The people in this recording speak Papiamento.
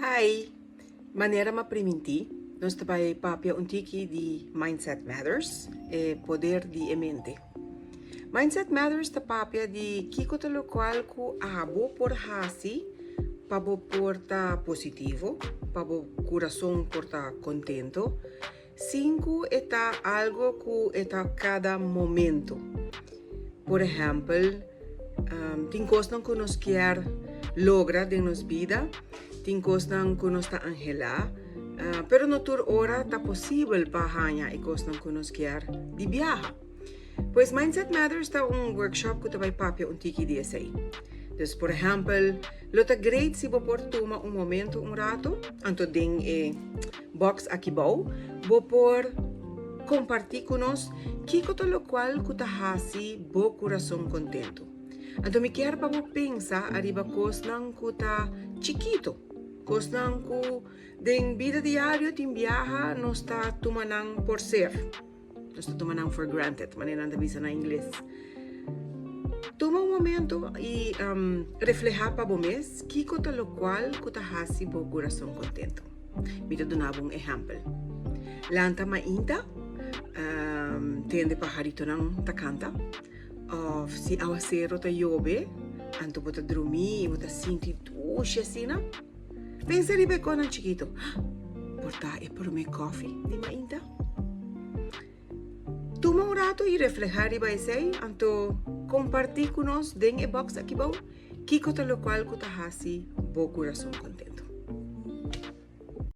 Hi! Manera m'a primintí, nos ta bai papia un tiki di Mindset Matters, e poder di e mente. Mindset Matters ta papia di kiko ta lokual ku abo por hasi pa bo por ta positivo, pa bo kurason por ta kontento, Sin ku e ta algo ku e ta kada momento. Por ehèmpel, tin kosnan ku nos kier logra den nos bida, tin kosnan ku nos ta anhelá, pero no tur ora ta posibel pa haña e kosnan ku nos kier di biaha. Pues Mindset Matters ta un workshop ku ta bai papia un tiki di esei. Dus por ehèmpel, lo ta great si bo por tuma un momento un rato, anto den e box aki bou, bo por kompartí ku nos kiko ta lokual ku ta hasi bo kurason kontentu. Anto mi kier pa bo pensa ariba kosnan ku ta chikito, kosnan ku den bida diario tin biaha nos ta tuma nan por ser. Nos ta tuma nan for granted, manera nan ta bisa na ingles. Tuma un momento i reflehá pa bo mes kiko ta lokual ku ta hasi bo kurason kontentu. Mi ta duna bo un ehèmpel. Lanta mainta, tende paharitonan ta kanta, òf si awasero ta yobe, anto bo ta drumí i bo ta sinti dushi asina. Pensa riba e kosnan chikito. Por ta e promé kòfi di mainta? Tuma un rato i reflehá riba esei, anto kompartí ku nos den e bòks akibou kiko ta lokual ku ta hasi bo kurason kontentu.